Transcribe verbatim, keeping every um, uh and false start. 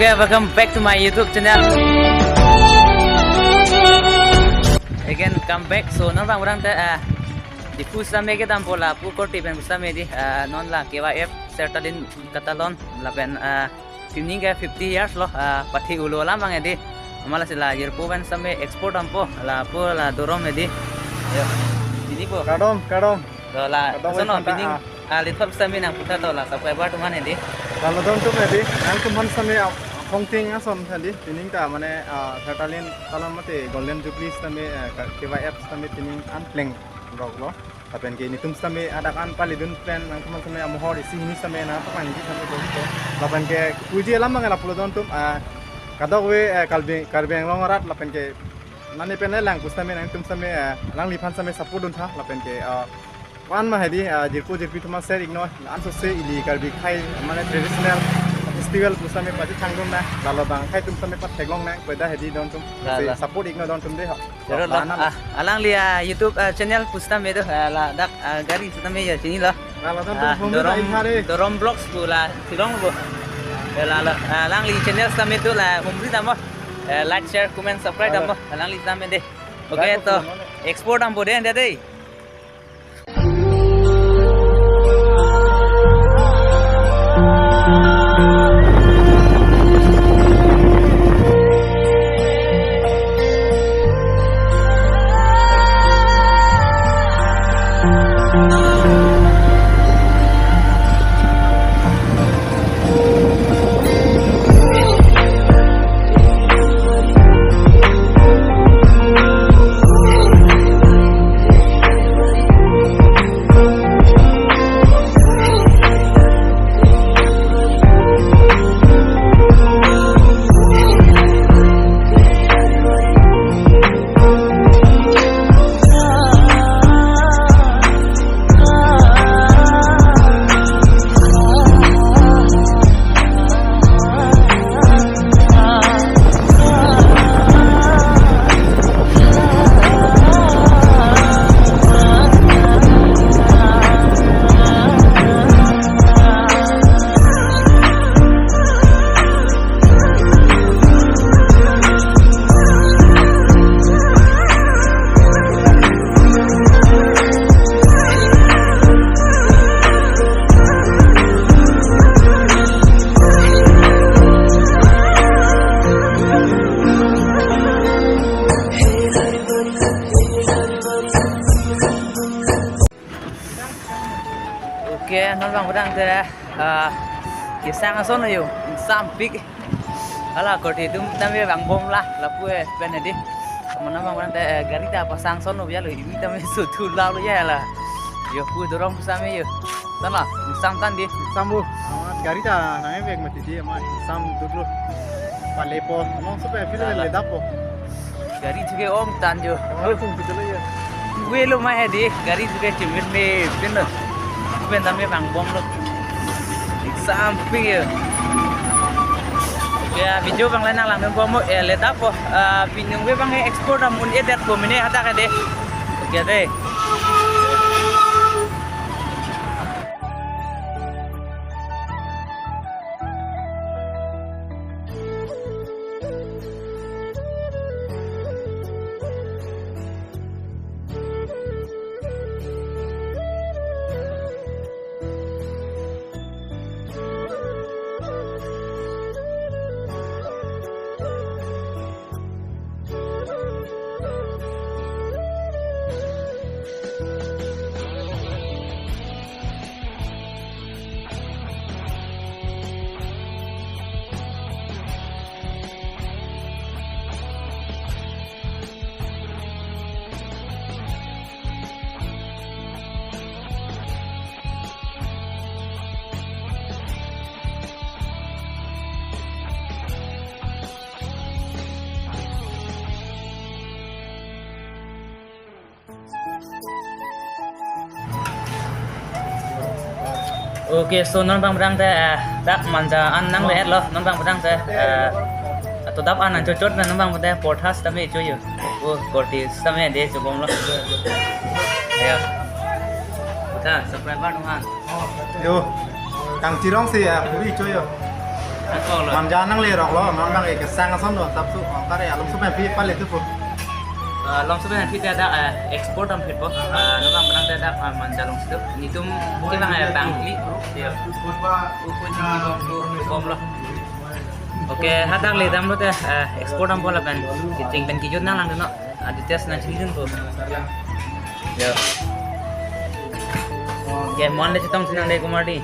Okay, welcome back to my YouTube channel. Again, come back. So, non bang orang te, ah, Diphu sitame kedampo lapu korte pen sitame di, ah, non la K Y F Sertalin Katalon lapen, ah, pining ke fifty years lo, ah, pathe ulo alam bang di. Amat lasi la jirpo pen sitame explore dampo lapu la dorom di. Yo. Pini po. Kardom, kardom. To la, kardom, sono, wai panta, pining, ah. Ah, lithot sitame nangputha to la subscriber atum aphan di. Lalo don atum di, nangtum aphan sitame, ah, hongting ason tadi, pining ta mane, ah, Sertalin Katalon mate Golden Jubilee sitame, ah, K Y F sitame pining an pleng rok lo. Lapen ke netum sitame hadak an palidun pen nangtum aphan sitame amohor isi hini sitame nangpaklang di sitame do to. Lapen ke puji alam bang lapu lo don atum, ah, kadokave, eh, Karbi, Karbi Anglong arat lapen ke nani pen lang pu sitame nangtum sitame, eh, alangliphan sitame support duntha lapen ke, ah, wan ma hedi, ah, jirpo jirpi atum share iknon, ansose ili Karbi akhei mane traditional festival pu sitame pachethang dunnang, lalo bang akhei atum sitame patheklongnang, pu ta hedi don atum. La, si la. Support iknon don atum de ha. Jero lo, bana lo. Ah, alangli, ah, YouTube, ah, channel pu sitame do, ah, ladak, ah, gari sitame ya chinilo. Lalo don atum, ah, humri ta Dorom, inthare. Dorom Vlogs pu la, Shillong pu. Ya, lalo, ah, alangli channel sitame do la, humri damnon. Eh, like, share, comment, subscribe, lalo, damnon. Alangli sitame de. Okay, like to, comment. Explore dampo de, de, de. Okay, non bang pudang te, ah, kesang ason yo, sampik. Hala korte atum tame vangbom la, lapu, eh, pen di. Mana bang pudang te, eh, gari ta pasang ason lo ya lo, imi tame so thu la lo ya la. Yo pu dorong pu sitame yo. Tana, sam tan di. Sam bu. Amat gari ta nangvek mati di, amat sam dulu. Palepo, among supe file, lala, le dapo. Gari thuke ong tan jo. Ong tung tu le ya. Velo ma hedi, gari thuke chimin me pin lo. Pen tame vangbom lo. Sampik yo. Ya, video bang le nanglangdunbom, eh, le dapo. Ah, pining ve bang explore dam un-edetpo mene hadak de. Okay de. Okay, so non bang pudang te, eh, dak Manja an nang le lo, non bang pudang te, eh, to dap an nang chochot na non bang pudang porthas tame cho yo. Oh, korte tame de chobom lo. Ayo. Ta, subscriber nung han. Yo. Kangchirong si ya, puri cho yo. Manja nanglerok lo, non bang ke sang ason lo, tap su, oh, kare, along su pen pi pale tu po. Ah, along su pen pi ta dak, eh, export am phit po. Ah, non bang menang ta dak, ah, manja along su. Netum ke bang, eh, bang mi. Ya. Upo ji bom, upo bom lo. Oke, hadak le damlo te, eh, export am po lapen. Kecheng pen kejut nanglang dun non. Aditya si nangchinidun po. Ya. Oke, mo-an le chetong si nang de Kumar di.